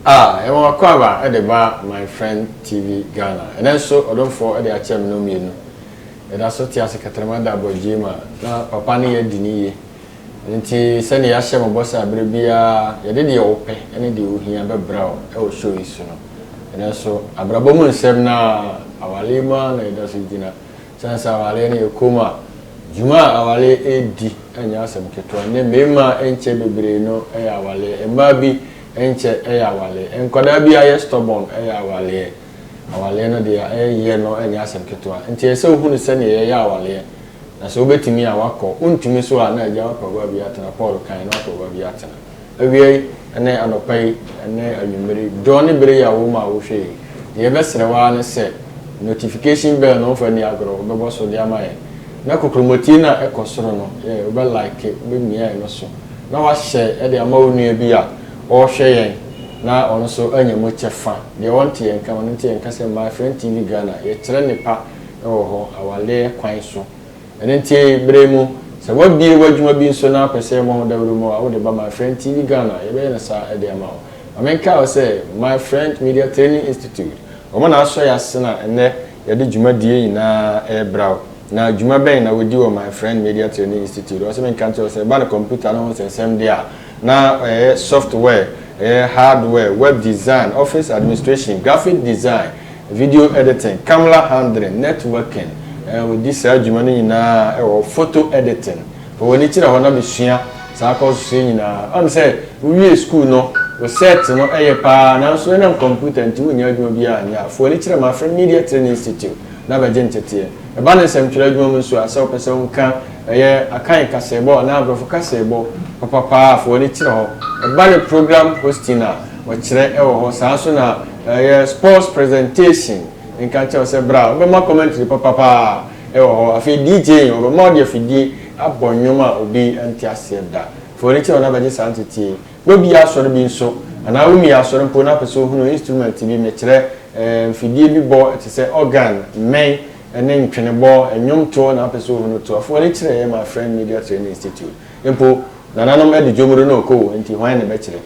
Ah, yɛma w'akwaaba de ba My Friend TV Ghana. Ɛnɛ nso ɔdomfoɔ de akyɛ me no mmienu. Yɛda so te ase kɛtrɛma da abɔgyee mu a, na papa ne yɛ di ne yie. Ɛno nti sɛdeɛ yɛahyɛ mo bɔ sɛ aberɛ biara yɛde deɛ wopɛ ne deɛ wohia bɛbrɛ wo wɔ show yi so no, ɛnɛ nso abrabɔ mu nsɛm no ara, awareɛ mu ara na yɛda so gyina. Sɛne sɛ awareɛ no yɛ komm a, dwuma a awareɛ redi nyɛ asɛm ketewa. Nnɛ mmarima nkyɛ bebree no yɛ awareɛ, mmaa bi nkyɛ yɛ awareɛ, nkwadaa bi ayɛ stubborn yɛ awareɛ. Awareɛ no deɛ ɛyɛ no nyɛ asɛm ketewa. Nti ɛsɛ sɛ wohunu sɛdeɛ yɛyɛ awareɛ. Na sɛ wobɛtumi a woakɔ, wontumi nso a na agya woapɛ ɔbaa bi atena, Paul kae na woapɛ ɔbaa bi atena. Awia yi ne anɔpa yi ne anwummere yi, dɔn ne bere yi a wowɔ mu a wohwɛ yi, deɛ yɛbɛsrɛ wo ara ne sɛ notification bell no womfa nni agorɔ, wobɛbɔ so de ama yɛn. Na kokromoti no a ɛkɔ soro no, yɛ wobɛ like, wobɛmia ɛno so, na woahyɛ de ama wo nua bi a ɔrehwɛ yɛn na ɔno nso anya mu kyɛfa. Deɛ ɔnte yɛn nka, ɔno nte yɛn nka sɛ My Friend TV Ghana, yɛkyerɛ nnepa wɔ hɔ awareɛ kwan so. Ɛno nti berɛ yi mu, sɛ woabue w'adwuma bi nso na wopɛ sɛ yɛbɔ ho dawuro ma wo a, wode ba My Friend TV Ghana, yɛbɛyɛ no saa de ama wo. Ma menkae wo sɛ, My Friend Media Training Institute, wɔn na asɔ yɛn asene a ɛnnɛ yɛde dwumadie nyinaa rebrɛ wo. Na dwuma bɛn na wɔdi wɔ My Friend Media Training Institute? Wɔse menka nkyerɛ wo sɛ, ɛba no kɔmputa no ho nsɛnsɛm deɛ a, na ɛyɛ software, ɛyɛ hardware, web design, office administration, graphic design, Video editing, camera handling, networking, wɔdi saa dwuma no nyinaa wɔ hɔ, photo editing. Fa w'ani kyerɛ hɔ na bɛsua saa courses yi nyinaa. Woahu sɛ wowie sukuu no, wo cert no yɛ paa nanso ɛnam kɔmputa nti wonnya adwuma biara nyɛ a, fa w'ani kyerɛ Mafrɛ Media Training Institute na bɛgye nteteɛ. Ɛba no nsɛmtwerɛ adwuma mu nso a, sɛ wopɛ sɛ woka ɛyɛ Akan kasaebɔ anaa Aborɔfo kasaebɔ papapaa a, fa w'ani kyerɛ hɔ. Ɛba no program hosting a, wɔkyerɛ wɔ hɔ. Saa nso na Ɛyɛ sports presentation nka nkyerɛ wo sɛ bra wobɛma commentary papa paa ɛwɔ hɔ. Afei DJing wɔbɛma wode afidie abɔ nnwom a obi nte aseɛ da. Fa w'ani kyerɛ hɔ na bɛgye saa nteteɛ yi. Wobɛbie asɔre bi nso anaa wonni asɔre mpo na wopɛ sɛ wohunu instrument bi, mekyerɛ mfidie bi bɔ te sɛ organ, mmɛn ne ntwenebɔ, nnwomtoɔ na wopɛ sɛ wohunu to a, fa w'ani kyerɛ yɛn My Friend Media Training Institute. Mpo nananom de dwom no rekɔ o, enti hwan na ɛbɛkyerɛ?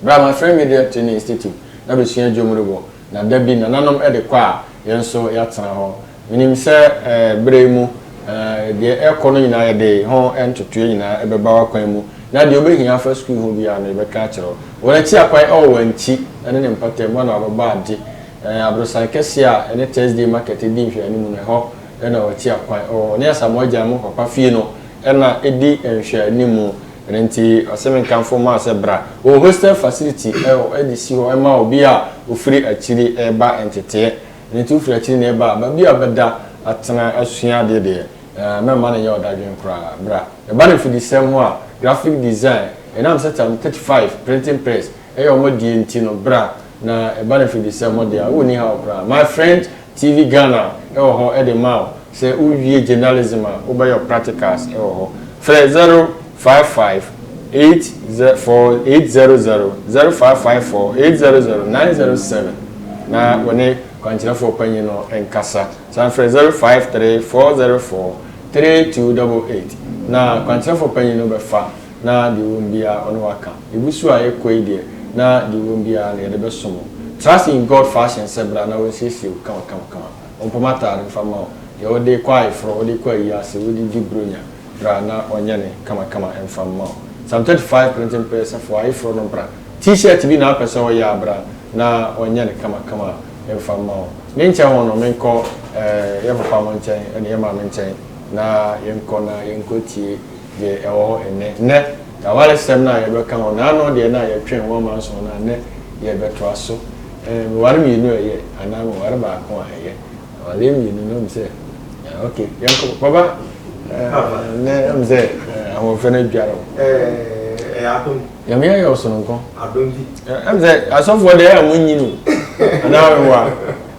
Bra Mafrɛ Media Training Institute na bɛsua dwom rebɔ, na da bi nananom de kɔ a, yɛn nso yɛatena hɔ. Menim sɛ berɛ yi mu, deɛ ɛrekɔ no nyinaa yɛde ho ntotoeɛ nyinaa bɛba w'akwan mu, na deɛ wobɛhia afa sukuu ho biara no yɛbɛka akyerɛ wo. Wɔn akyi akwan wɔ Wankyi ne ne mpɔtam hɔ na wɔbɛbɔ ade. Aborosan kɛseɛ a ɛne Thursday Market di nhwɛanimu no, ɛhɔ na wɔn akyi akwan wɔ. Wɔne Asamoah Gyan mo papa fie no na ɛdi nhwɛanimu. Ɛno nti ɔse me nkamfo mma wo sɛ bra. Wɔwɔ hostel facility wɔ de si hɔ ma obi a ofiri akyiri reba nteteɛ. Ɛno nti wofiri akyiri na ɛreba a, baabi a wobɛda atena asua adeɛ deɛ, mɛmma no nyɛ wo dadwen koraa. Bra. Ɛba no mfidisɛm ho a, graphic design, ɛnam sɛ Tam 35 printing press yɛ wɔn deɛ nti no, bra na ɛba no mfidisɛm ho deɛ a, wonni haw koraa. My friend TV Ghana wɔ hɔ de ma wo sɛ wo wie journalism a wo bɛyɛ wo practicals wɔ hɔ. Frɛ 055 8 4 800 0554 800 907 na wo ne kwankyerɛfoɔ panyin no nkasa. San frɛ 053 404 3288 na kwankyerɛfoɔ panyin no bɛfa na deɛ ɛwɔ mu biara ɔne wo aka. Yɛgu so a yɛkɔ yi deɛ, na deɛ ɛwɔ mu biara no yɛde bɛsom wo. Trust in God fashion sɛ bra na wɔnsiesie wo kama kama kama. Wɔmpam ataade mfa mma wo. Deɛ wode kɔ ayeforɔ, wode kɔ ayi ase, wode di buronya, bra na wɔnyɛ no kama kama mfa mma wo. Psalm 35 Printing Press fa w'ayeforɔ no bra. T-shirt bi na wopɛ sɛ woyɛ a bra na wɔnyɛ no kama kama mfa mma wo. Me nkyɛn hɔ no menkɔ eh, yɛn papa mo nkyɛn ne yɛn maame nkyɛn na yɛnkɔ na yɛnkɔtie deɛ ɛwɔ hɔ nnɛ. Nnɛ, awaresɛm no a yɛbɛka ho, naano deɛ no a yɛtwɛn ho amanson no a, nnɛ yɛrebɛtoa so. Ɛɛ, meware mmienu a ɛyɛ anaa meware baako a ɛyɛ? Awareɛ mmienu no, wonim sɛ, ɛɛ, ok, yɛnkɔ. Papa, ɛɛ, nnɛ wonim sɛ ahoɔfɛ no adware wo. Ɛɛ, ɛyɛ adom. Nyame ayɛ wo sononko. Adom bi. Ɛm sɛ asɔfoɔ deɛ ɛyɛ a monyini o, anaa meboa?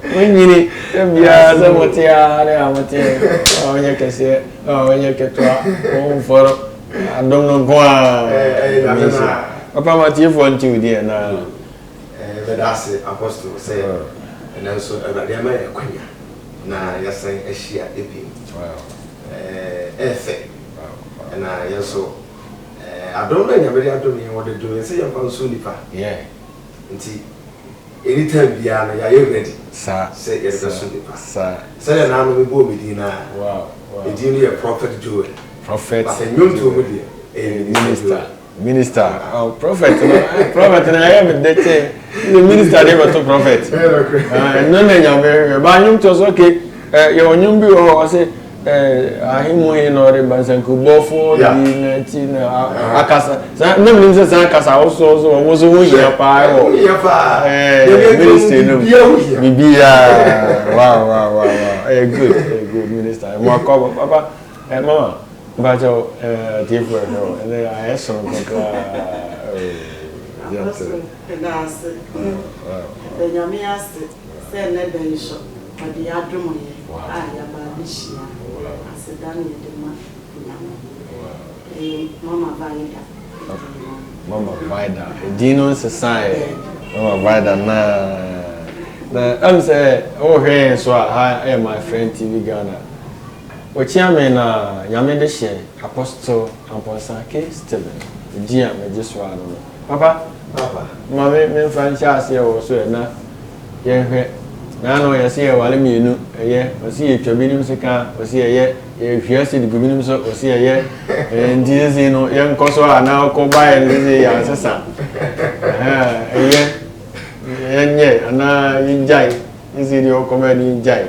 Monyini, sɛ biara sɛ mote ara ne a moteɛ, a wonyɛ kɛseɛ. Ah, ɔnyɛ ketewa, ɔmfɔrɔ, adom no nko ara. Ɛyɛ Nyame no a. Papa ma tiefoɔ nte wo din anaa? Meda ase Apostle sɛ ɛnɛ nso Awurade ama yɛn akwanya na yɛasan ahyia bio. Ɛyɛ fɛ na yɛn nso adom no a Nyame de adom yɛn, ɔde dom yɛn sɛ yɛmfa nsom nnipa. Nti anytime biara no yɛayɛ ready Saa. sɛ yɛde Saa. bɛso nipa. Saa. Sɛdeɛ naano mebɔɔ me din no a, Wow. edin no yɛ Prophet Joel. Prophet But nnwontoɔ mu Joel. deɛ, ɛyɛ Minister Minister. Joel. Minister. Oh, prophet no. Prophet no ɛyɛ me dɛ kyɛn. The minister de bɛto prophet. Ɛyɛ nokorɛ. Ah, ɛno na Nyame hwehwɛ. Ba nnwom so okay. Yɛwɔ nnwom bi wɔ hɔ ɔse ahemu na ɔde ba nsankubɔfoɔ bi n'akyi na akasa. Saa na menim sɛ saa akasa ahosoɔ so wɔn nso ho hia paa wɔ Ho hia paa. Ministry no mu. Biribiara ho hia. Biribiara. Wow. Ɛyɛ good, ɛyɛ good, minister. Mo akɔ papa, mama, mpakyɛw, atiefo ɛhwɛ o. Ɛnɛ ayɛ soronko koraa. Oh, Apostle, gentle. ɛda ase. Ɛda Nyame ase sɛ ɛnɛ da yi so ɔde adom yɛ a yɛaba abɛhyia. Aseda ne yɛde ma Nyame. Ɛyɛ Mama Vida. Mama Vida. Edin no nsesaeɛ. Mama Vida na sɛ wohwɛ yɛn so a, ha ɛyɛ My Friend TV Ghana. Okyia me na Nyame de hyɛ Apostle Amponsa K. Stephen. Edin a megye so ano no. Papa, Papa. ma me memfa nhyɛ aseɛ wɔ so ɛ na yɛnhwɛ. Naano yɛse yɛware mmienu ɛyɛ, ɔse yɛtwa binom sika, ɔse yɛyɛ, yɛhwia sidi gu binom so, ɔse yɛyɛ. Nti sisi no yɛnkɔ so a na ɔkɔ baeɛ no sisi yɛasesa. Ɛyɛ, yɛnyɛ anaa yɛgyae. Sisi deɛ ɔkɔ baeɛ no yɛgyae.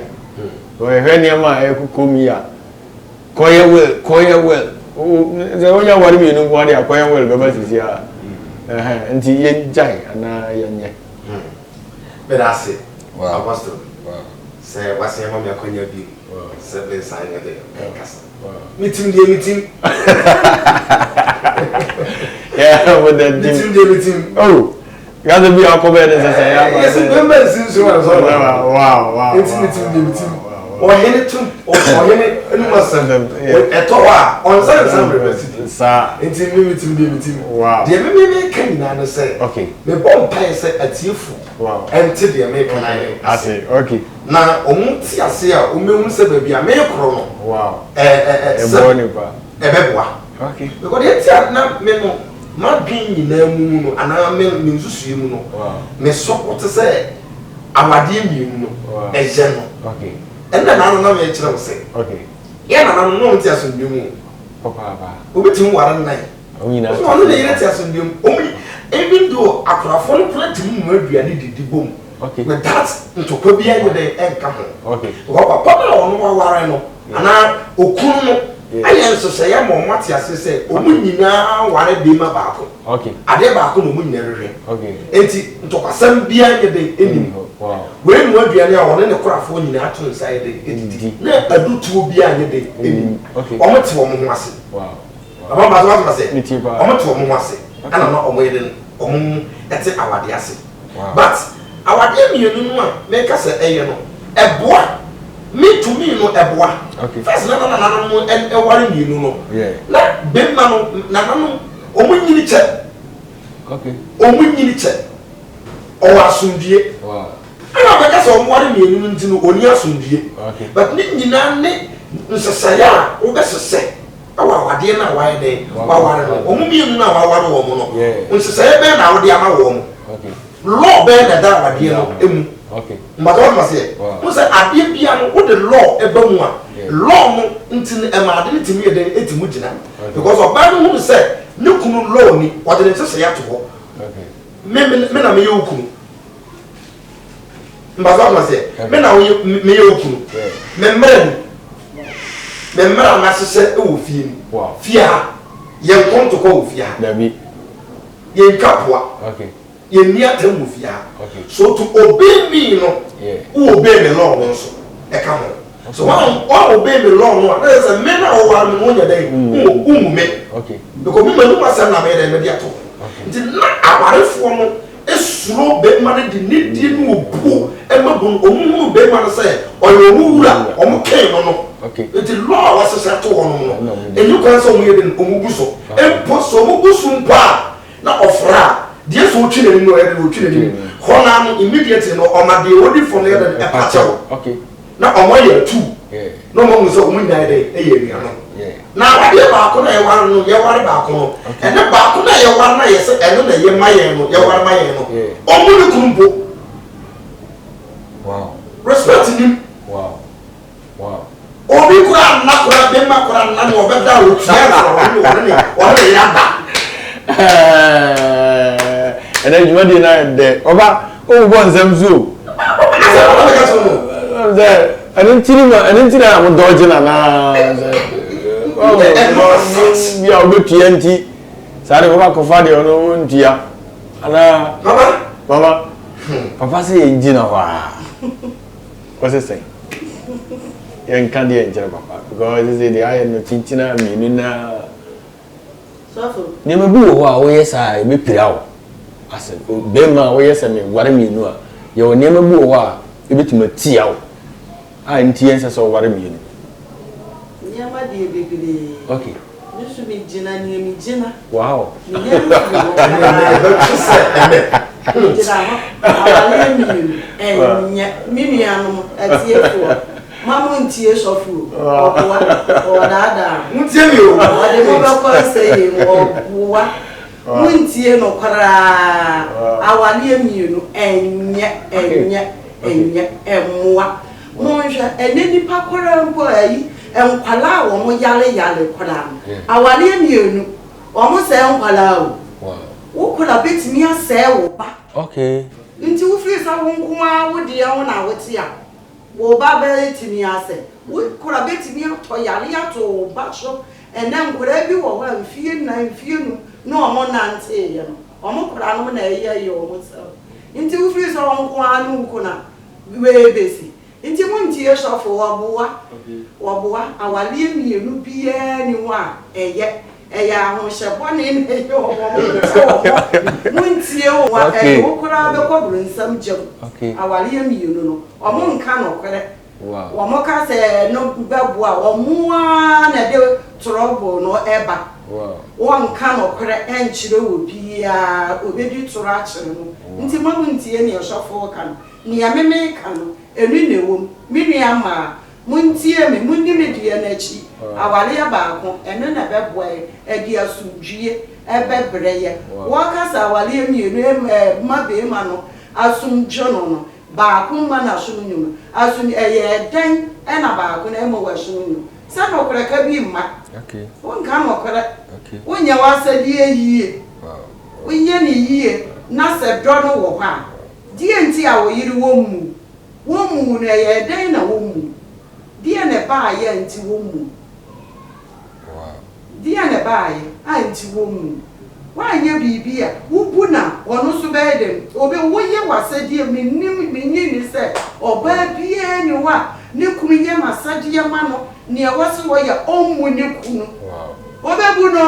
Wɔhwɛ nneɛma a ɛkokɔ mu yi a, kɔyɛ will, kɔyɛ will. Sɛ wonya ware mmienu nko ara deɛ a, kɔyɛ will bɛba sisi a. Nti yɛgyae anaa yɛnyɛ. Meda ase, Apostle, sɛ wasan ama me akwanya bio sɛ me nsan nyɛ dɛ ɛnkasa. Metim deɛ metim. Yeah, with that Metim deɛ metim. Oh, gasa bi akɔ bɛyɛ ne sɛ yɛ aba. Yɛsɛ bɛmba nsi nso wa nsɔ. Wow. Nti metim deɛ metim. Ɔhene tum ɔhene enum asɛm ɛtɔ hɔ a ɔnsa nsa mmerɛ si di. Saa. Nti mi metim deɛ metim. Deɛ mi mi mi ka nyinaa ne sɛ. Mebɔ mpaeɛ sɛ atiefo ɛnte deɛ meka na yɛ ase. Okay. Na ɔmo te ase a ɔmo ehu sɛ baabi a mekorɔ no. Ɛɛ Ɛboɔ sɛ nipa. ɛbɛboa. Because deɛ ti a na me no m'adwen nyinaa mu no anaa me nsusue mu no, me support sɛ awadeɛ mmienu no ɛyɛ no. Ɛnna naano na mekyerɛ wo sɛ yɛn nananom na ɔmo te asomdwe mu o. Papaapa. Obi tumi ware nnan. Ɔmo nyinaa Ɔno ɔno ne yere te asomdwe mu. Ɔmo even though akorafoɔ no koraa tumi nua aduane didi bom. Without ntɔkwa biara nyɛ dɛn ɛnka ho. Because papa no a ɔno waware no anaa okunu no ayɛ nhyehyɛeɛ ama ɔmo ate ase sɛ ɔmo nyinaa ware bɛrima baako. Adeɛ baako na ɔmo nyinaa hwehwɛ. Nti ntɔkwasɛm biara nyɛ dɛn ɛnim. Wei nua aduane a ɔne ne korafoɔ nyinaa to nsa yɛ dɛn ɛdidi. Na adutoɔ biara nyɛ dɛn ɛnim. Ɔmo te ɔmo ho ase. Papa mpatsɔ wate ase. Me tie paa. Ɔmo te ɔmo ho ase. Ɛna na ɔmo yɛ dɛn ɔmo ɛte awadeɛ ase. But awadeɛ mmienu no a meka sɛ ɛyɛ no ɛboa me to me no ɛboa. First na na nananom ɛware mmienu no. Na bɛrima no nananom ɔmo nyini kyɛ. Ɔmo nyini kyɛ. Ɔwɔ asomdwie. Ɛna ɔbɛka sɛ ɔmo ware mmienu no nti no ɔni asomdwie. But ne nyinaa ne nhyehyɛeɛ a wobɛhyehyɛ ɛwɔ awadeɛ no a wayɛ dɛn waware no, ɔmo mmienu no a waware wɔn no, nhyehyɛeɛ bɛn na wode ama wɔn? Law bɛn na ɛda awadeɛ no emu? Mbata wɔn aseɛ mo sɛ adeɛ bia no wode law ɛba mu a, law no nti no ɛma ade no tumi yɛ dɛn ɛtumi gyina, because ɔbaa no hunu sɛ ne kunu law ni, ɔde ne nhyehyɛeɛ ato hɔ. Me na meyɛ wo kunu. Mbata wɔn aseɛ, me na meyɛ wo kunu, me mmerɛ ni, me mmerɛ a n'ahyehyɛ wɔ fie mu. Fie ha yɛn nkɔntokɔ wɔ fie ha. Dabi. Yɛntwa poa. Yɛnni atam wɔ fie ha. So to obey me no, wo obey me law no nso ɛka ho. So wɔn obey me law no a, na yɛ sɛ me na wɔware me no wɔnyɛ dɛn wo wo me. Because me ma num asɛm na meyɛ dɛn mede ato hɔ. Nti na awarefoɔ no esuro bɛrima no de nidie ne obuo ɛma bu no. Ɔmo hunu bɛrima no sɛ ɔyɛ ɔmo wura, ɔmo kɛn no. Nti law a wɔahyehyɛ ato hɔ no, ɛni kwan sɛ ɔmo yɛ dɛn ɔmo gu so. Mpo sɛ ɔmo gu so mpo a na ɔfra a, deɛ sɛ ɔtwi n'anim no ɔyɛ dɛn ɔtwi n'anim hɔ naa no immediately no ɔma deɛ ɔdi fam no yɛ dɛn ɛpa kyɛw. Na ɔmo ayɛ atu na ɔmo Wɔn sɛ wɔn nyinaa yɛ dɛ ɛyɛ anuanom. Na awadeɛ baako na yɛware no, yɛware baako no, ɛne baako na yɛware na yɛsɛ ɛno na yɛ ma yɛn no, yɛware ma yɛn no. Ɔmo ne kunu mpo. Respect nim. Obi koraa nna koraa bɛma koraa nna na ɔbɛda a ɔtua nsa ɔne ɔne ne ɔne ne yere ada. Ɛnɛ dwumadie no ayɛ dɛ. Ɔba, wobobɔ nsɛm so o. Asɛm na meka kyerɛ no. Sɛ ɛno nti ne ma ɛno nti na mo dɔgye na naa sɛ bi a wobɛtua nti saa de kɔkɔ akɔfa deɛ ɔno ntua anaa. Mama. Mama. Papa sɛ yɛn gyina hɔ a. Wɔse sɛn? Yɛnka deɛ nkyerɛ papa because sese deɛ ayɛ no kyinkyina mmienu na nneɛma bi wɔ hɔ a woyɛ saa a ɛbɛpira wo asɛ bɛrima a woyɛ sɛ meware mmienu a yɛwɔ nneɛma bi wɔ hɔ a ɛbɛtumi atia wo a nti ɛnsɛ sɛ woware mmienu. Nneɛma deɛ bebree. Okay. Me nso megyina nea megyina. Wow. Me yam firi hɔ koraa. Ɛbɛto sɛ ɛnɛ. Megyina hɔ. Awareɛ mmienu ɛnyɛ. Me nuanom atiefoɔ, ma mo ntie sɔfo o. Ɔboa. Ɔdaadaa mo. Montie me o. Ɔde mo bɛkɔ nsɛyɛ mu. Ɔboa. Montie no koraa. Awareɛ mmienu ɛnyɛ, ɛnyɛ, ɛnyɛ, ɛmmoa. Monhwɛ, ɛnnɛ nnipa koraa mpo ayi, nkwadaa a wɔn yare yare koraa no, awareɛ mmienu, wɔn sɛe nkwadaa o. Wo kora bɛtumi asɛe wo ba. Nti wo firi sɛ wo nko ara wo deɛ ho na wote a, wo ba bɛtumi asɛe. Wo kora bɛtumi atɔ yare ato wo ba so. Ɛnnɛ nkwadaa bi wɔ hɔ a mfie nnan, mfie num na wɔn nanteeɛ no, wɔn kora nom na ɛyɛyɛ wɔn saa. Nti wo firi sɛ wo nko ara ne wo kunu a, Wei besi nti mo ntie sɔfo wɔboa wɔboa awareɛ mienu biaa ni hɔ a ɛyɛ ɛyɛ ahohyɛ bɔne na ɛyɛ wɔn wɔn nkyɛ wɔn mo ntie wɔn ɛde wo koraa bɛkɔ bronsam gyam awareɛ mienu no wɔn nka nɔkorɛ wɔn ka sɛ ɛno bɛboa wɔn ara na ɛde trɔbol no ɛba wɔn nka nɔkorɛ ɛnkyerɛ wɔ biaa obedi toro akyerɛ mo nti mo ntie neɛ sɔfo ka no. Nea me meka no, ɛno na ɛwom. Me nua mmaa, montie me, monni me deɛ no akyi. Awareɛ baako, ɛno na ɛbɛboa yɛn, ɛde asomdwie bɛbrɛ yɛn. Wɔka sɛ awareɛ mmienu mma barima no asom dwo no no, baako mma n'asom nnwo no. Asom, ɛyɛɛ dɛn na baako no ɛmma w'asom nnwo? Sɛ nokorɛ ka bi mma. Wonka nokorɛ. Wonyɛ w'asɛdeɛ yie. Woyɛ no yie na sɛ dɔ no wɔ hɔ a, Deɛ nti a wo yere wɔmmu wɔmmu no ɛyɛɛ dɛn na wɔmmu deɛ na ɛbaayɛ a nti wɔmmu deɛ na ɛbaayɛ a nti wɔmmu woanyɛ biribi a wobu no a ɔno nso bɛyɛ dɛn obe woyɛ w'asɛdeɛ mennim mennye nni sɛ ɔbaa biara nni hɔ a ne kunu yɛ n'asɛdeɛ ma no neɛ ɛwɔ sɛ ɔyɛ ɔmmu ne kunu ɔbɛbu no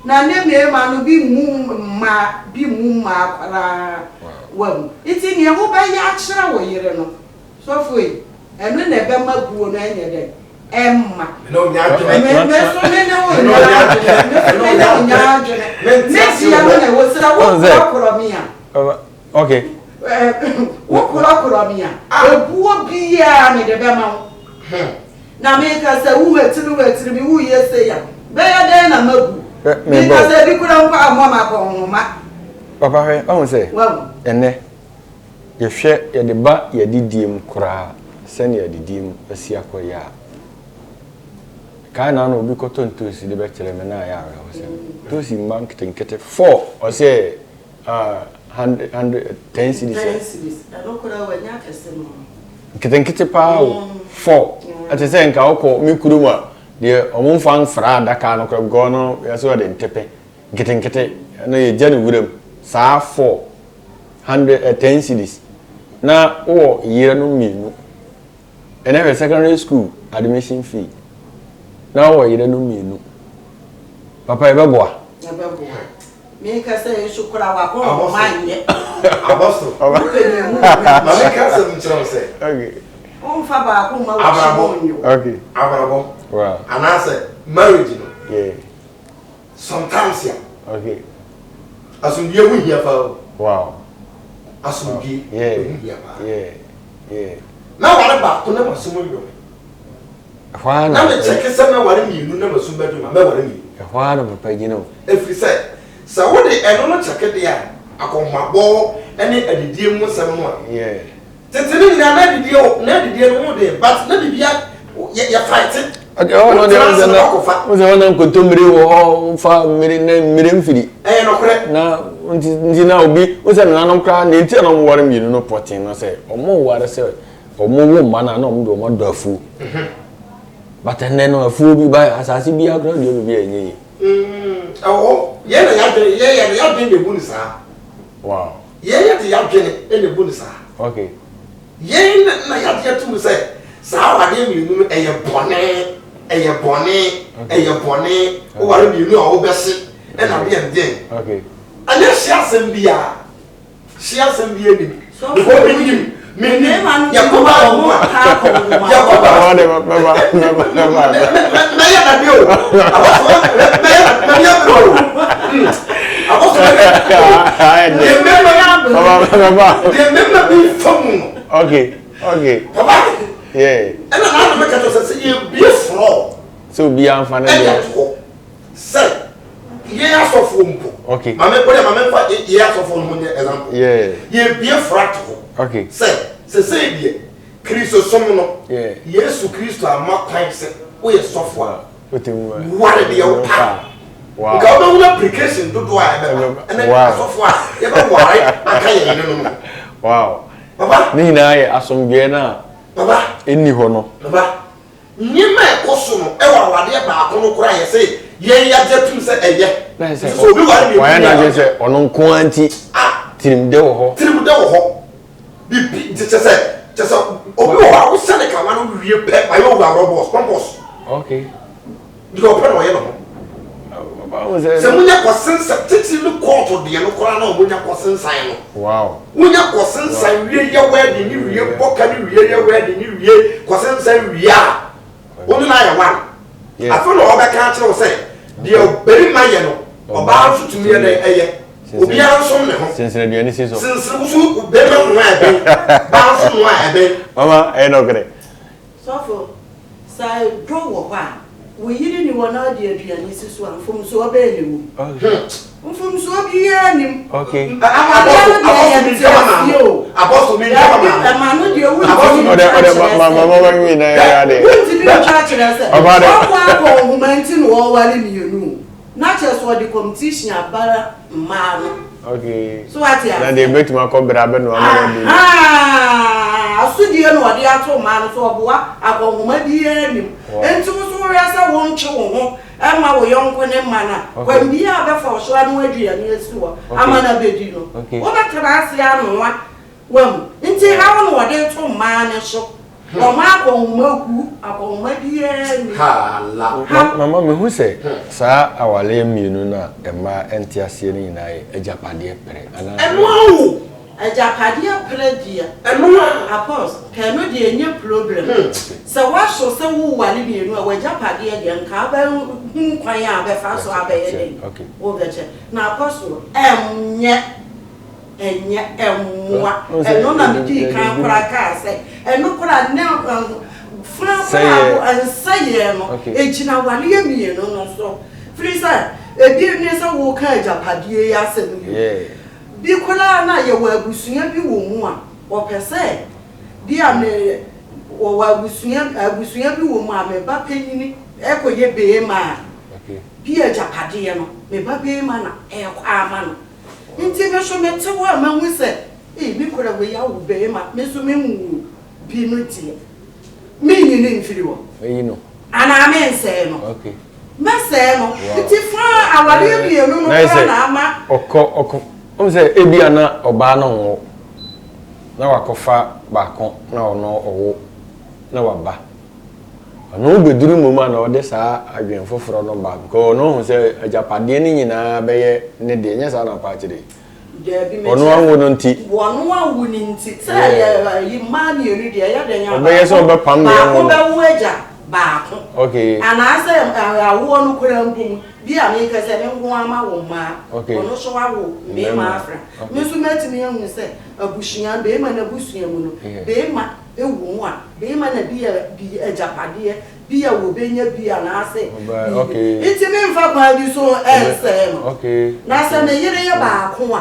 Na ne mmarima no bi mmu mmaa, bi mmu mmaa koraa. Wahu? Nti nea wobɛyɛ akyerɛ wo yere no, sɔfo ei, ɛno na ɛbɛma buo no ɛnyɛ dɛn? Ɛmma. Me ne wo nyɛ adwene. Me, me nso me ne wo nyɛ adwene. Me nso me ne wo nyɛ adwene. Me deɛ no na ɛwɔ sɛ wokorɔkorɔ me a. Okay. Wokorɔkorɔ me a, ebuo biara mede bɛma wo. Na meka sɛ, Woatiri, woatiri me, woreyɛ sei a, bɛyɛ dɛn na mabu? Meka sɛ, Ebi koraa mpo ammɔ me akɔnhoma. Papa hwɛ, wahu sɛ ɛnnɛ yɛhwɛ yɛde ba yɛn adidie mu koraa sɛnea adidie mu asi akɔ yɛ a, kae na ano obi kɔtɔ ntoosi de bɛkyerɛ me na ayɛ awerɛhosɛm. Ntoosi mma nketenkete four, ɔsɛ Ah, hundred, hundred, ten cedis. Ten cedis. Ɛno koraa wanya akɛse no. Nketenkete paa o. Four. Ɛte sɛ nka wokɔ me kurom a, deɛ ɔmo nfa mfra adaka no koraa because no yɛsɛ wɔde ntepe. Nketenkete, ɛno yɛgya no wuram. Saa four, hundred, eh, ten cedis. Na wowɔ yerenom mmienu. Ɛnɛ hwɛ secondary school admission fee na wowɔ yerenom mmienu. Papa ɛbɛboa? Ɛbɛboa. Meka sɛ nso koraa wakɔ nhoma nyɛ. Apostle. Wopɛ nea emu wɔ Ma me ka asɛm nkyerɛ wo sɛ. Okay. Womfa baako mma w'akyi mu nyo. Okay. Abrabɔ. Wow. Anaasɛ marriage no. Yeah. Sometimes a. Okay. Asomdwie ho hia paa o. Wow. Asomdwie yeah. ho hia paa. Yeah. Yeah. Na ware baako na masom nnwom. Ɛhɔ ara Na na me kyɛke sɛ mɛware mmienu na masu bɛdwo ma mɛware mmienu. Ɛhɔ ara na papa gyina o. Ɛfiri sɛ, sɛ wode ɛno no kyɛke deɛ a, akɔnhomabɔ ne adidie mu nsɛm no a. Yeah. Tete no nyinaa na adidie wɔ, na adidie no ho den but na biribi a, yɛ yɛ fight. Okay, ɔhɔ no deɛ Wotena ase ɔsɛ na na wakɔfa. ɔsɛ hɔ na nkontommire wɔ hɔ wofa mmire na mmire mfiri. Ɛyɛ nokorɛ. Na nti nti na obi wosɛ nananom koraa na nti a na wɔn ware mmienu no pɔten no sɛ wɔn ware sɛ wɔn wo mma no a na wɔn de wɔn adɔ afuo. But ɛnɛ no afuo bi ba asase bi akora deɛ biribi a ɛnyɛ yie. Ɛwɔ hɔ. Yɛn na yɛadwene yɛn yɛde yɛadwene na ebu no saa. Wow. Yɛn yɛde yɛadwene na ebu no saa. Okay. Yɛn na yɛagye atum sɛ saa awadeɛ mmienu no ɛyɛ bɔne, ɛyɛ bɔne, ɛyɛ bɔne. Woware mmienu a wobɛhye ɛna deɛn deɛn. Okay. Ɛnyɛ hye asɛm biara. Hye asɛm biara nim. Because menim, menim. Yɛkɔ baa mu a, yɛkɔ baa. Mɛyɛ dade o. Abɔfo mɛyɛ mɛyɛ abere o. Abɔfo mɛyɛ. Deɛ mmarima deɛ mmarima bi fa mu no. Okay, okay. Papa. Yeah. Ɛna n'ano mɛka kyerɛ sɛ sɛ yɛbie frɔ. Sɛ obiara nfa ne deɛ. Ɛna to hɔ sɛ yɛn asɔfoɔ mpo. Okay. Maame kɔ deɛ maame nfa yɛn asɔfoɔ no ho nyɛ example. Yeah. Yɛbie frɔ ato hɔ. Okay. Sɛ sɛsɛɛ deɛ Kristosom no. Yeah. Yesu Kristo ama kwan sɛ woyɛ sɔfo a. Wotumi ware deɛ wopɛ a. Wow. Nka wobɛhunu application dodoɔ a ɛbɛba ɛne asɔfo a yɛbɛware aka yɛn yerenom ho. Wow. Papa. Ne nyinaa yɛ asomdwoeɛ no a Papa. ɛnni hɔ no. Papa, nneɛma a ɛkɔ so no ɛwɔ awadeɛ baako no koraa yɛ sɛ yɛn yɛagye atum sɛ ɛyɛ. Na sɛ Nti sɛ obi ware mmienu wayɛ bi a n'adwene sɛ ɔno nko ara nti Ah. tirimdɛ wɔ hɔ. Tirimdɛ wɔ hɔ. Bibi nti kyɛ sɛ kyɛ sɛ obi wɔ hɔ a wohyɛ ne kawa no wie pɛ wayɛ owura rɔbɔs pɔmpɔs. Okay. Deɛ ɔpɛ na ɔyɛ ne ho. Sɛ monya kɔsensan titiri ne kɔɔto deɛ no koraa na wɔnya kɔsensan no. Wow. Wonya kɔsensan wie yɛ wɛɛdi ne wie bɔ ka ne wie yɛ wɛɛdi ne wie kɔsensan wie a wo ne no ayɛ one. Afei na ɔbɛka akyerɛ wo sɛ deɛ barima yɛ no ɔbaa nso tumi yɛ dɛn ɛyɛ. Obiara nsom ne ho. Sensene aduane si so. Sensene wo so barima noa ɛbɛn baa nso noa ɛbɛn. Mama ɛyɛ nɔkorɛ. Sɔfo, sɛ dɔ wɔ hɔ a, wo yere nni hɔ na ɔde aduane si so a, mfomsoɔ bɛn na ɛwɔ mu? Mfomsoɔ biara nni mu. Awadeɛ no deɛ ɛyɛ nteaseɛ o. Dabi, ɛma no deɛ wontumi ntwa kyerɛ sɛ. Wontumi ntwa kyerɛ sɛ ɔkɔ akɔ nhoma nti na ɔreware mmienu o. Na kyerɛ sɛ ɔde competition abara mmaa no. Okay. So wate aseɛ? Na deɛ ebetumi akɔ bere abɛnoa ama no adi. Ahaa! Asodie na ɔde ato mmaa no so, ɔboa akɔnhoma biara nnim. Enti wo nso wohwɛ sɛ wontwe wo ho mma wo yɔnko ne mma no a, kwan biara a wobɛfa wo so anoa aduane asi hɔ ama no abɛdi no, wobɛtena ase anoa. Wahu? Nti haw na ɔde reto mmaa no so. Wɔn akɔnhoma hu, akɔnhoma biara nni. Hala. Mama mehu sɛ saa awareɛ mmienu no a mmaa nte aseɛ no nyinaa yɛ agyapadeɛ pere anaa? Ɛno ara o. Agyapadeɛ pere deɛ. Ɛno ara. Apos, pɛ no deɛ ɛnyɛ problem. Sɛ woaso sɛ woware mmienu a, w'agyapadeɛ deɛ nka wobɛhunu kwan a wobɛfa so abɛyɛ dɛn? Wobɛkyɛ. Na Apostle, ɛnyɛ. Ɛnyɛ mmoa. Ɛno na medii kan koraa kaa sɛ, ɛno koraa ne fã koraa bo nsɛeɛ no, ɛgyina awareɛ mmienu no so. Firi sɛ, ebi ne sɛ woreka agyapadeɛ yi asɛm yi, bi koraa na yɛwɔ abusua bi wɔ mu a, wɔpɛ sɛ bi a me wɔwɔ abusua abusua bi wɔ mu a me ba panyini ɛkɔyɛ beema a, bi agyapadeɛ no, me ba beema na ɛrekɔ ama no. Nti me nso mete hɔ a mahu sɛ ei me kura wei awo barima me nso me nwoo bi no deɛ menyi no mfiri hɔ. Mɛyi no. Anaa mensɛe no. Okay. Mɛsɛe no. Nti faa awareɛ mmienu no koraa na ama. Ɔkɔ ɔkɔ wohu sɛ ebia na ɔbaa no nwo na wakɔfa baako na ɔno ɔwo na waba. Ɔno bɛduru mmom a na ɔde saa adwene foforɔ no ba because ɔno hu sɛ agyapadeɛ no nyinaa bɛyɛ ne deɛ, nyɛ saa na ɔpɛ akyerɛ yi? Daabi, Ɔno mekyerɛ awo no nti. Ɔno awo no nti. Sɛ ɛyɛ ayi mmaa mmienu deɛ ɛyɛ dɛn a Ɔbɛyɛ sɛ baako ɔbɛpam deɛ baako ɛnwo no. bɛwo agya baako. Okay. Anaasɛ awoɔ no koraa mpo mu, bi a meka sɛ me nko ara mawo mmaa, Okay. ɔno nso awo mmarima Mmarima. afra. Okay. Me nso mɛtumi ahu sɛ abusua, barima no abusua mu no, Yeah. barima wɔ mu a, barima na bi yɛ bi agyapadeɛ Bi a wɔbɛnya bi anaasɛ biribi. Nti memfa kwan bi so nsɛe no. Na sɛ me yere yɛ baako a,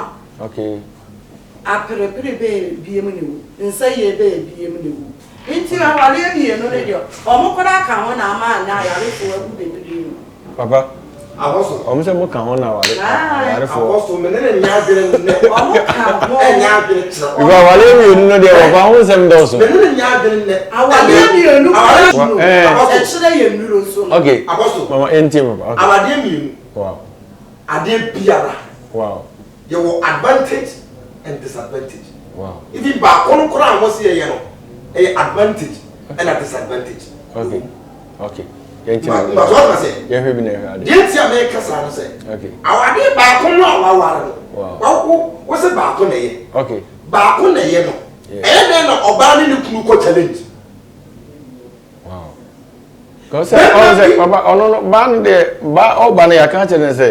aperepere bɛyɛ biem na ɛwom, nsɛeɛ bɛyɛ biem na ɛwom. Nti awareɛ mmienu no deɛ, wɔn koraa ka ho na ama nnɛ ayarefoɔ abu bebree no. Papa, Apostle. Wɔn sɛ mo ka ho na aware Aye. awarefoɔ. Apostle, me ne no nyɛ adwene nnɛ. Wɔn ka ho. Ɛnyɛ adwene kyerɛ. Because awareɛ mmienu no deɛ papa ho nsɛm dɔɔso. Me ne no nyɛ adwene nnɛ. Awareɛ mmienu Awareɛ koraa no, Eh. Apostle. ɛkyerɛ yɛn nnuro so no. Okay. Apostle. Mama ɛntie papa. Okay. Awadeɛ mmienu. Wow. Adeɛ biara. Wow. Yɛwɔ advantage and disadvantage. Wow. Even baako no koraa a wɔsi yɛyɛ no, ɛyɛ advantage ɛna disadvantage. Okay. Okay. Yɛn ti Ma na. ma so ɔtuma sɛ. Yɛn hwɛ bi na yɛhwɛ ade. Deɛ nti a mɛka saa no sɛ. Okay. Awadeɛ baako no a waware no. Wow. Wawo wosɛ baako na ɛyɛ. Okay. Baako na ɛyɛ no. Yeah. Ɛyɛ dɛn na ɔbaa ne ne kunu kɔ challenge? Wow. Kò sɛ ɔn sɛ papa ɔno no baa no deɛ ba ɔba no yɛaka kyerɛ no sɛ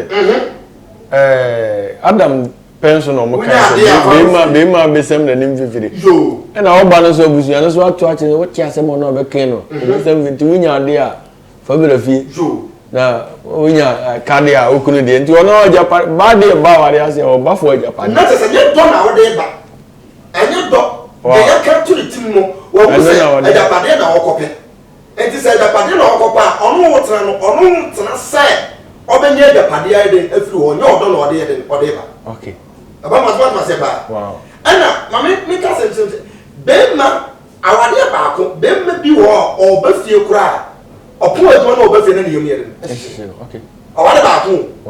Adam pɛn so na ɔmo kan sɛ bɛrima bɛrima bɛsɛm n'anim fifiri ɛna ɔba no nso abusua no so ato akyerɛ sɛ wote asɛm ɔno a ɔbɛkan no ɔbɛsɛm nti wonya adeɛ a fa bra fie na wonya ka deɛ a okunu deɛ nti ɔno agyapa ba deɛ ba aware ase a ɔba fo agyapa Na kyerɛ sɛ nyɛ dɔ na wode ba, ɛnyɛ dɔ. Deɛ yɛka to ne tirim no, wahu Ɛno sɛ na ɔde. agyapadeɛ na ɔkɔpɛ. Nti sɛ agyapadeɛ na ɔkɔpɛ a, ɔno wo tena no, ɔno ntena sɛ ɔbɛnya agyapadeɛ ayɛ den afiri hɔ, nyɛ ɔdɔ na ɔde yɛ den ɔde ba. Ɛba ma so watoma aseɛ paa. Ɛna ma me meka sɛ nkyerɛ sɛ bɛrima awadeɛ baako, bɛrima bi wɔ hɔ a ɔba fie koraa a, ɔpon adwuma na ɔba fie na ne yam yɛ den. Ɛhyehyɛ no, okay. Ɔware baako o.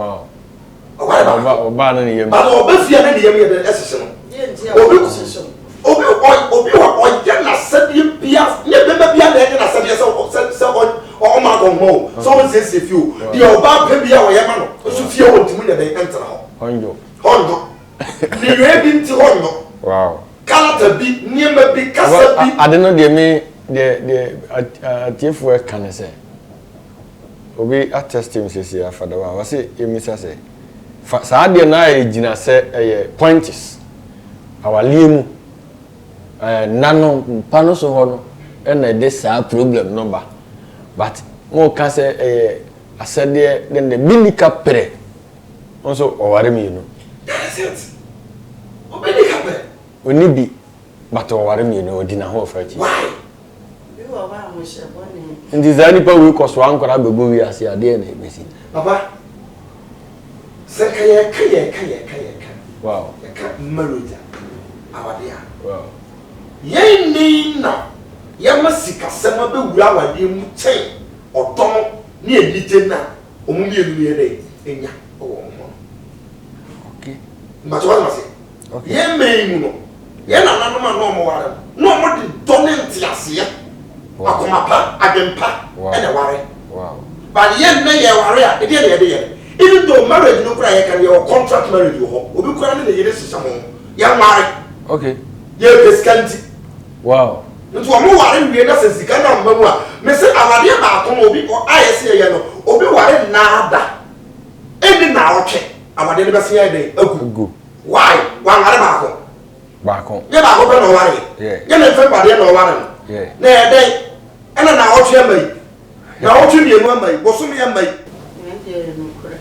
Ɔware baako. Ɔba ɔbaa na ne yam. But ɔba fie a na ne yam yɛ den ɛhyehye no. Deɛ nti a Obi wɔhyehyɛ wo. obi ɔ obi wɔ ɔyɛ n'asɛdeɛ bia nyɛ bɛrima bia na ɛyɛ n'asɛdeɛ sɛ sɛ sɛ ɔ ɔma akɔnhoma o, sɛ ɔnsiesie fie o, deɛ ɔbaa pɛ bia ɔyɛ ma no nso fie hɔ ntumi nyɛ dɛn ɛntena hɔ. Hɔndwo. Hɔndwo. Nneyɔɛ bi nti hɔndwo. Character bi, nneɛma bi, kasa bi. Ade no deɛ me deɛ deɛ atiefoɔ ɛka ne sɛ obi atɛste me siesie afa dɛm a wɔse yɛmmisa sɛ fa saa adeɛ no a ɛgyina sɛ ɛyɛ points awaleɛ mu ɛɛ nna no mpa no so hɔ no ɛna ɛde saa problem no ba, but mo ka sɛ ɛyɛ asɛdeɛ den de bi nika pere nso ɔware mmienu. That is it. Obi nika pere. Oni bi but ɔware mmienu, ɔdi n'ahoɔfɛ akyi. Why? Bi wɔ hɔ a mohyɛ bɔne. Nti saa nipa wei kɔ soa nkwadaa bɛbɔ wiase adeɛ na ɛbɛsi. Papa, sɛ nka yɛka yɛka yɛka yɛka yɛka marriage a, awadeɛ a, yɛn nne na yɛma sikasɛm abɛwura awadeɛ mu kyɛn ɔdɔ no ne anigye no a wɔn mmienu no yɛ dɛn nya wɔ wɔn ho no. Mpakyɛ wate ase? Yɛn mmerɛ yi mu no, yɛn nananom a na wɔn ware no, na wɔn de dɔ ne nteaseɛ, akoma pa, adwempa ɛna ɛware. But yɛn nnɛ yɛ ware a, ɛdeɛ na yɛde yɛ no. Even though marriage no koraa yɛka no, yɛwɔ contract marriage wɔ hɔ. Obi koraa ne ne yere hyehyɛ ho, yɛn ware. Yɛpɛ sika nti. Nti wɔn ware wie na sɛ sika no amma mu a, mese awadeɛ baako no obi a yɛse yɛyɛ no, obi ware nnaada. Ɛnni naawɔtwe, awadeɛ no bɛsen ayɛ dɛn? Agu. Why? Wanware baako. Baako. Nyɛ baako pɛ na ɔware. Nyɛ ne mfe mpadeɛ na ɔware no. Na ɛyɛ dɛn? Ɛna naawɔtwe ama yi. Naawɔtwe mmienu ama yi. Bosome ama yi. Ɛno deɛ yɛ nokorɛ.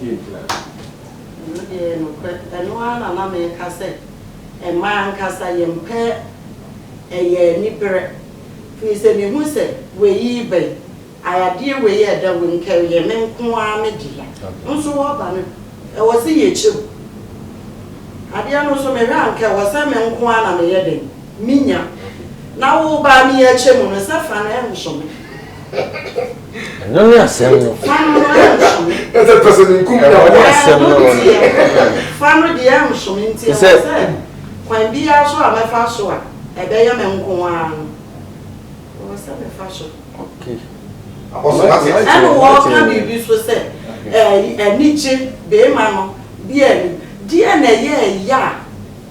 Ɛno deɛ yɛ nokorɛ. Ɛno ara na na meka sɛ mmaa ankasa yɛmpɛ ɛyɛ aniberɛ. Firi sɛ mehu sɛ wei reba yi, Ayadeɛ wei a ɛda wei nka ɛyɛ me nko ara me dea nso wɔba no ɛwɔ sɛ yɛkyɛ mu. Adeɛ no nso mehwɛ a nka ɛwɔ sɛ me nko ara na meyɛ dɛn? Menya. Na wo ba ne yɛkyɛ mu no sɛ fa no ɛnso me. Ɛno ne asɛm no. Fa no no ɛnso me. Ɛsɛ pɛ sɛ menkum na Ɛno ne asɛm no. Ɛno deɛ fa no deɛ ɛnso me nti ɛwɔ sɛ kwan biara so a mɛfa so a ɛbɛyɛ me nko ara no ɛwɔ sɛ mefa so. Ɛna wɔka biribi so sɛ anigye beema no bi ani deɛ na ɛyɛ ɛya a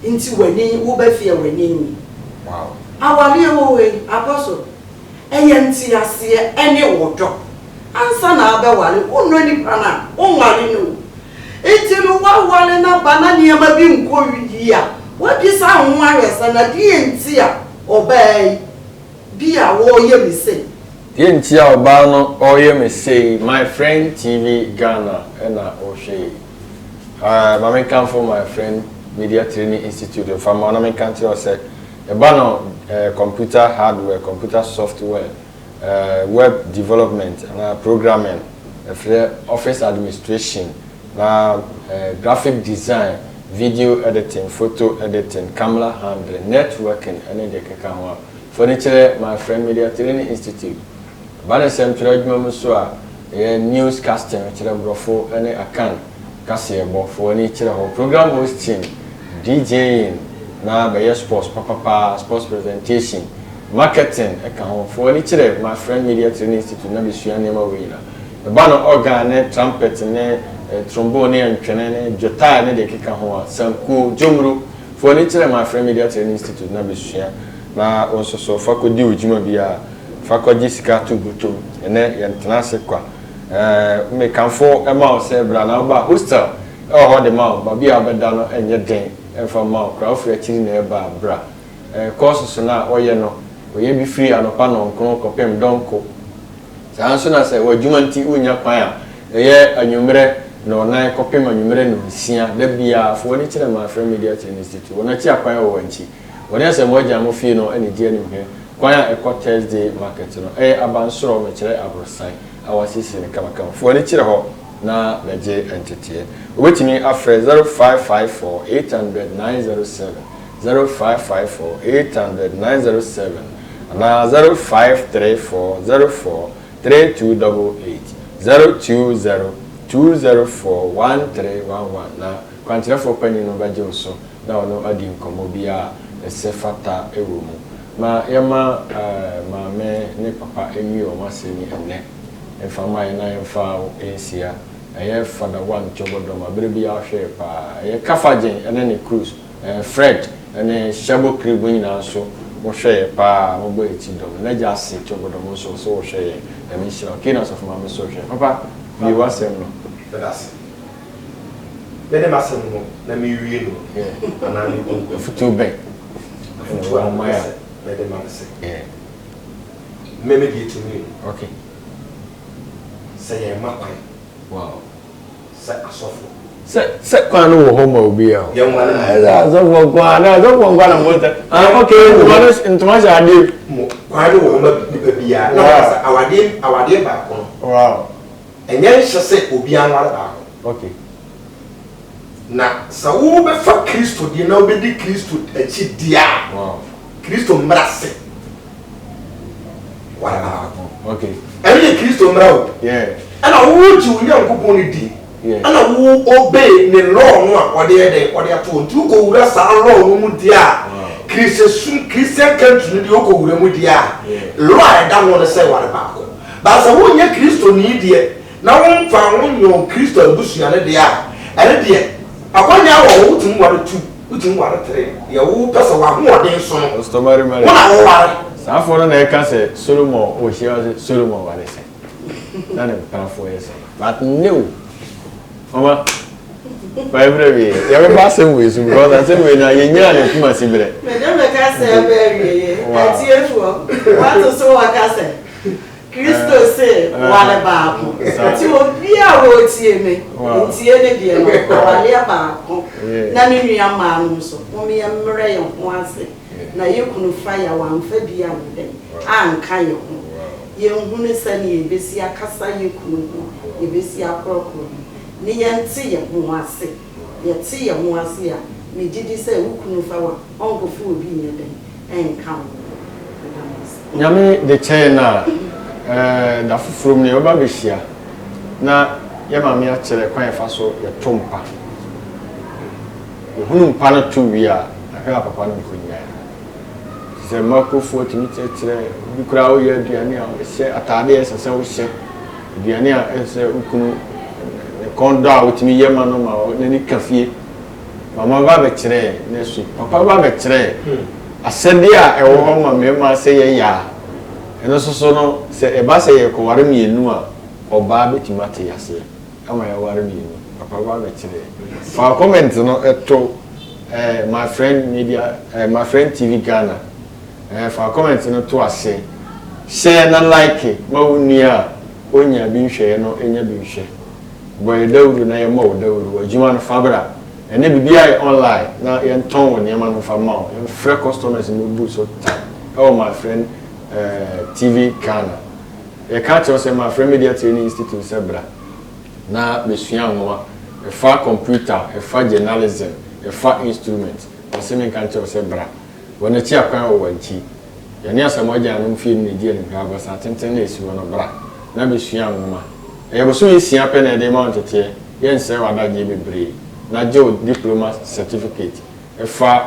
nti w'ani woba fie a w'ani nnye. Awareɛ wɔ hɔ yi Apostle ɛyɛ nteaseɛ ɛne ɔdɔ ansa na abɛware wonnɔ nipa no a wonware no o nti no woaware no aba na nneɛma bi nkɔ yie a woabisa wo ho ahwɛ sɛ na deɛ nti a ɔbaa yi bi a wɔreyɛ me sei. Deɛ nti a ɔbaa no ɔreyɛ me sei, My Friend TV Ghana na wohwɛ yi. Ah, ma menkamfo My Friend Media Training Institute mfa mma wo na menka nkyerɛ wo sɛ ɛba no eh, computer hardware, computer software, eh, web development anaa programming, ɛfrɛ office administration, na eh, graphic design, video editing, photo editing, camera handling, networking ɛne deɛ ɛkeka ho a, Fa no kyerɛ My Friend Media Training Institute. Ba ne nsɛmtwerɛ adwuma mu nso a, ɛyɛ news casting, kyerɛ Borɔfo ne Akan kaseɛbɔ. Fa w'ani kyerɛ hɔ. Program hosting, DJing, na bɛyɛ sports papapa, sports presentation, marketing ka ho. Fa w'ani kyerɛ My Friend Media Training Institute na bɛsua nneɛma wei nyinaa. Ɛba no organ ne trumpet ne trombone ne ntwene ne guitar ne deɛ ɛkeka ho a, sankuo, dwomuro. Fa w'ani kyerɛ My Friend Media Training Institute na bɛsua. Na wo nso so, fa kɔdi wo dwuma biara. Fa kɔgye sika to bɔtɔ mu. Ɛnnɛ, yɛntena ase kwa. Ɛɛ, mekamfo ma wo sɛ bra na woba a, hostel wɔ hɔ de ma wo. Baabi a wobɛda no nyɛ den mfa mma wo koraa. Wofiri akyiri na ɛreba a, bra. Ɛɛ, courses no a wɔyɛ no, wɔyɛ bi firi anɔpa nnɔnkron kɔpem dɔnko. Saa ara nso na sɛ w'adwuma nti wunnya kwan a, ɛyɛ anwummerɛ nnɔnnan kɔpem anwummerɛ nnɔnsia da biara. Fa w'ani kyerɛ Mafra Media Training Institute. Wɔn akyi akwan wɔ wɔn akyi. Wɔne Asamoah Gyan mo fie no na ɛdi anim hwɛ kwan a ɛkɔ Thursday market no. Ɛyɛ abansoro, mekyerɛ aborosan, a wɔasiesie no kamakama. Fa w'ani kyerɛ hɔ na bɛgye nteteɛ. Wobɛtumi afrɛ 0554 800 907, 0554 800 907 anaa 0534 04 3288, 020 204 1311 na kwankyerɛfoɔ panin no bɛgye wo so. na ɔno adi nkɔmmɔ bi a ɛsɛ fata wɔ mu. Ma yɛmma maame ne papa nwie wɔn asɛm yi ɛnnɛ mfa mma yɛn na yɛmfa wo nsia. Ɛyɛ Fada One Kyobodoma, berɛ biara ɔhwɛ yɛ paa. Ɛyɛ Kafagyen ne ne crews, Fred ne Shabo Kiribu nyinaa nso mohwɛ yɛ paa, mobɔ yɛn ti dɔm. N'agya Ase Kyobodoma nso ɔse ɔhwɛ yɛn. Nyame nhyira wo. Kane Asɔfo Maame nso hwɛ. Papa, wie w'asɛm no. Meda ase. Mede m'asɛm no na merewie no anaa merekunkum? Afotuo bɛn na wowɔ ma yɛn? Afotuo a mepɛ sɛ mede ma ne sɛ, me me deɛ tumi no, sɛ yɛmma kwan sɛ asɔfoɔ. Sɛ sɛ kwan no wɔ hɔ ma obiara o. Yɛnware ma obiara. Asɔfoɔ nko ara na asɔfoɔ nko ara na mo tɛ. Ah okay, ntoma no ntoma hyɛ adeɛ. Mo kwan no wɔ hɔ ma nipa biara. Na wɔka sɛ awadeɛ awadeɛ baako no. Wow. Ɛnyɛ nhyɛ sɛ obiara nware baako. Okay. Na sɛ wobɛfa Kristo deɛ na wobɛdi Kristo akyi deɛ a, Wow. Kristo mmara se ware baako. Okay. Ɛno yɛ Kristo mmara o. Yeah. Ɛna wogye wo Nyankopɔn no di. Yeah. Ɛna wo obey ne law no a ɔde yɛ dɛn ɔde ato hɔ. Nti wokɔwura saa law no mu deɛ a, Wow. Kristosom, Christian country no deɛ wokɔwura mu deɛ a, Yeah. law a ɛda ho ne sɛ ware baako. But sɛ wonyɛ Kristoni deɛ, na womfaa ho nyɔɔ Kristo abusua no deɛ a, ɛno deɛ, akwanya wɔ hɔ, wotumi ware two, wotumi ware three, deɛ wopɛ sɛ w'ahoɔden so no, Pastor Mary Mary. wo na woware. Saa afoɔ no na ɛka sɛ Solomon ɔhyia ɔse Solomon ware sɛn? Na ne mpenafoɔ yɛ sɛn? But nnɛ o, mama. Ma yɛmmerɛ wieɛ. Yɛbɛba asɛm wei so because asɛm wei na yɛnyaa ne Kumasi berɛ. Mede meka sɛ ɛbɛ awieɛ. Atiefoɔ, woato so wɔka sɛ Kristo se ware baako. Nti obi a wɔretie me, ntie ne deɛ no, awareɛ baako. Na me nua mmaa nom nso, mom yɛmmerɛ yɛn ho ase na yɛ kunu fa yɛ a wamfa bi anyɛ dɛn anka yɛn ho. Yɛnhunu sɛdeɛ yɛbɛsi akasa yɛ kunu ho, yɛbɛsi akorɔkorɔ no. Ne yɛnte yɛn ho ase. Yɛte yɛn ho ase a, megye di sɛ wo kunu fa wo a, ɔnkɔfa obi nyɛ dɛn nka wo ho. Meda mo ase. Nyame de kyɛ yɛn a, eh, da foforɔ mu no yɛbɛba abɛhyia na yɛ maame akyerɛ kwan a yɛfa so yɛto mpa. Yɛhunu mpa no to wie a, ahwɛ a papa no nkɔnyae. Te sɛ mmakurofoɔ tumi kyerɛkyerɛ, obi koraa woyɛ aduane a wɔhyɛ, ataadeɛ a ɛsɛ sɛ wohyɛ. Aduane a ɛsɛ sɛ wo kunu ne kɔn dɔ a wotumi yɛ ma no ma n'ani ka fie. Mama ba bɛkyerɛɛ ne so, papa ba bɛkyerɛɛ asɛdeɛ a ɛwɔ hɔ ma mmarima sɛ yɛyɛ a, ɛno nso so no, sɛ ɛba sɛ yɛkɔware mmienu a, ɔbaa bɛtumi ate aseɛ ama yɛaware mmienu. Papa ba bɛkyerɛɛ. Fa comment no to eh, my friend media, eh, my friend TV Ghana. Eh, fa comment no to ase. Share na like ma wo nua a onnya bi nhwɛeɛ no nya bi nhwɛ. Bɔ yɛ dawuru na yɛmmɔ wo dawuru. W'adwuma no fa bra. Ɛnnɛ biribiara yɛ online na yɛntɔn wo nneɛma no mfa mma wo. Yɛmfrɛ customers mmɛbu so ta ɛwɔ My Friend TV Ghana. Yɛka kyerɛ wo sɛ My Friend Media Training Institute sɛ bra na bɛsua nwoma, ɛfa computer, ɛfa journalism, ɛfa instrument. Ɔse menka nkyerɛ wo sɛ bra. Wɔ n'akyi akwan wɔ w'akyi. Yɛne Asamoah Gyan nom fie no na edi animhwɛ abasa tenten na esi hɔ no, bra na besua nwoma. Ɛyɛ bosome nsia pɛ na yɛde rema wo nteteɛ, yɛnsɛe w'adagyeɛ bebree, na gye wo diploma certificate ɛfa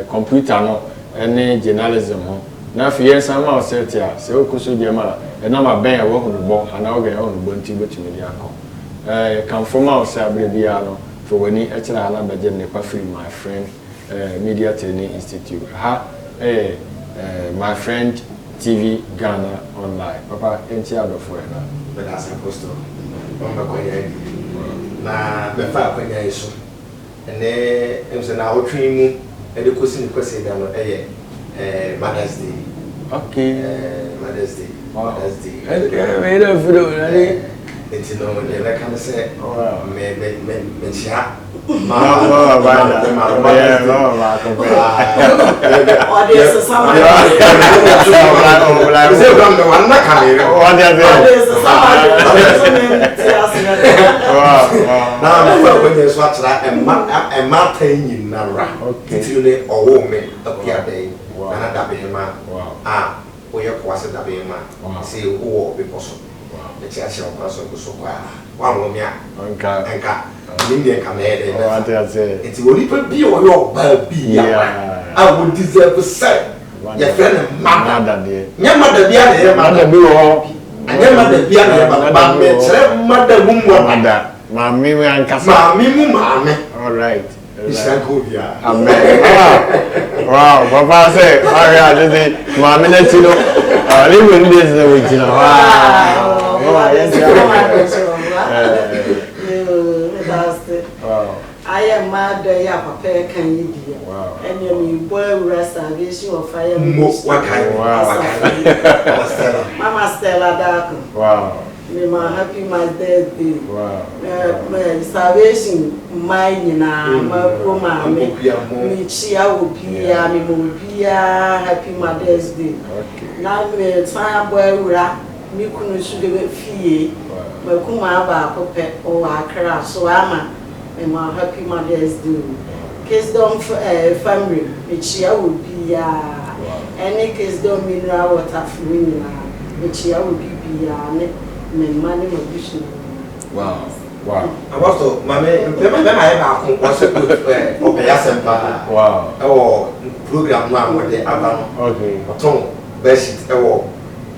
computer no ne journalism ho, na afei yɛnsan mma wo cert a sɛ wokɔ sogya mu a ɛnam abɛn a woahu no bɔ anaa organ a woahu no bɔ nti wobɛtumi de akɔ. Yɛkamfo ma wo sɛ aberɛ biara no fa w'ani kyerɛ ha na bɛgye nnepa firi my friend Media Training Institute. Ɛha yɛ My Friend TV Ghana Online. Papa, yɛnkyia adɔfoɔ ɛ na. Meda ase Apostle ma me akwanya yi na mɛfa akwanya yi so ɛnɛ ɛm sɛ naawɔtwe yi mu ɛde kɔsi ne Kwasida no ɛyɛ Mother's Day. Okay. Mother's Day. Wow. Mother's Day. Ɛyɛ dɛ firi o nani. Nti no deɛ mɛka ne sɛ me me me mekyia. Titiri ne ɔwoo me akuadan nana dabehema a woyɛ koase dabehema sɛ wowɔ bepɔ so mekyerɛkyerɛ wo kwan so nko so kɔ a woanwo me a nka menim deɛ nka mɛyɛ dɛn mɛfa nti onipa bi a ɔyɛ ɔbaa biara a wɔ deserve sɛ yɛfrɛ no mada nyɛ mada biara na ɛyɛ mada bi wɔ hɔ anyɛ mada biara na ɛyɛ mada ba mɛkyerɛ mada mu mada maame mu ankasa maame mu maame all right Nhyira nka obiara. Amen. Wow, papa sɛ ahwɛ ade de maame n'akyi no, ne wura no deɛ sɛ wɔgyina hɔ a. Mama yɛn ti Wow. Ayɛ mmaa dɔ yi a papa yɛ kan yi deɛ. Ɛnna mi bɔ awura salvation of fire ministry. Mo wakae. Wow. Mama Stella Darko. Wow. Me ma happy mother's day me salvation mmaa nyinaa makuo maame me kyia obiara me ma obiara happy mother's day na me san abɔ awura me kunu nso de fie makumaa baako pɛ ɔwɔ akra so ama me ma happy mother's day o Kisdom family me kyia obiara ɛne Kisdom mineral water fo nyinaa me kyia obi biara ne me mma ne m'abusua nyinaa. Wow wow. Apostle maame bɛma bɛma yɛ baako wɔsɛ ɔpɛ yasɛm paa. Wow. Ɛwɔ program no a wɔde aba no. Okay. Ɔtɔn bedsheet ɛwɔ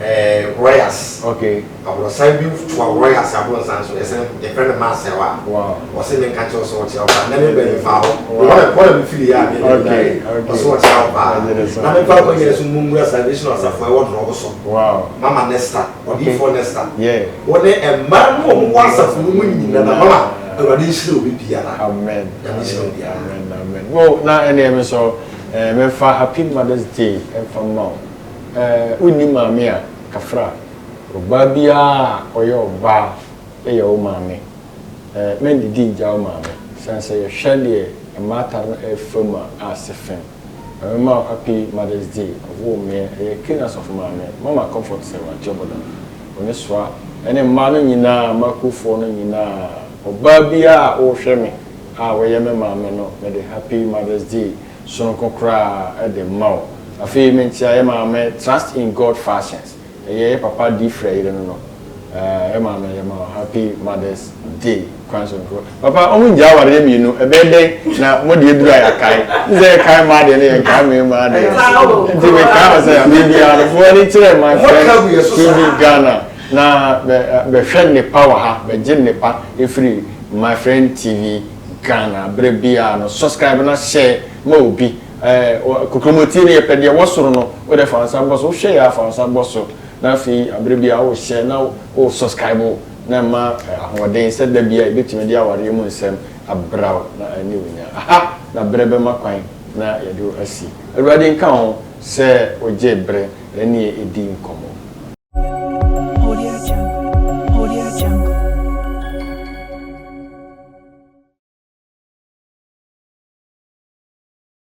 ɛɛ Royals. Okay. Aborosan bi toa Royals aborosan so yɛsɛ yɛfrɛ no Maasɛwa. Wow. Wɔsɛ menka kyerɛ wo sɛ wɔkyea wo paa. Nɛ me bɛn mefaa hɔ. Wow. Hɔ na hɔ na mefiri yɛ a me Okay, okay. Ɔsɛ wɔkyea wo paa. Ɔgyere so. Na memfa akwannyɛ so mu nwura Salvation Asafo a ɛwɔ Drɔbo so. Wow. Mama Nesta, Odiyifoɔ Nesta. Yeah. Wo ne mmaa no a wɔwɔ asafo no mu nyina na mama Awurade nhyira obi biara. Amen. Nyame nhyira Amen. obiara. Amen. Amen. Wo na ɛneɛ me nso eh, memfa Happy Mother's Day mfa mma wo. Eh, wonni maame a, kafra. Ɔbaa biara a ɔyɛ ɔbaa yɛ wo maame. Mɛndidi ngya wo maame. Sane sɛ yɛhwɛ deɛ mmaatan no ɛrefa mu a ase fem. Maame ma wo happy mother's day. Ɔwoo meɛ ɛyɛ King Asɔfo maame. Mama Comfort sɛ wagye ɔbɔdam. Ɔne soa ɛne mmaa no nyinaa makuofoɔ no nyinaa. Ɔbaa biara a wohwɛ me a woyɛ me maame no mede happy mother's day sononko koraa de ma wo. Afei menkyea yɛ maame Trust in God Fashions. Ɛyɛ yɛ papa di frɛ yere no no ɛɛ yɛ maame yɛ ma wo happy mothers day kwan so nko papa ɔmo ngya awareɛ mmienu ɛbɛyɛ dɛn na mo deɛ duru a yɛakae n sɛ yɛkae maa deɛ no yɛnkae me maa deɛ nti mekae wɔ sɛ aberɛ biara no foɔ ani kyerɛ my friend TV Ghana na bɛhwɛ nnepa wɔ ha bɛgye nnepa ɛfiri my friend TV Ghana aberɛ biara no subscribe na share ma obi Ɛɛ, kokromoti no, yɛpɛ deɛ ɛwɔ soro no, wo deɛ fa wo nsa bɔ so, wohwɛ yɛ a fa wo nsa bɔ so, na afei aberɛ biara wo share na wo subscribe na ɛma ahoɔden sɛ da biara yɛbɛtumi de awareɛ mu nsɛm abra wo na ɛne wo nya. Aha na berɛ bɛma kwan na yɛde wo asi. Awurade nka wo ho sɛ wogyee berɛ ne yɛn dii nkɔmmɔ.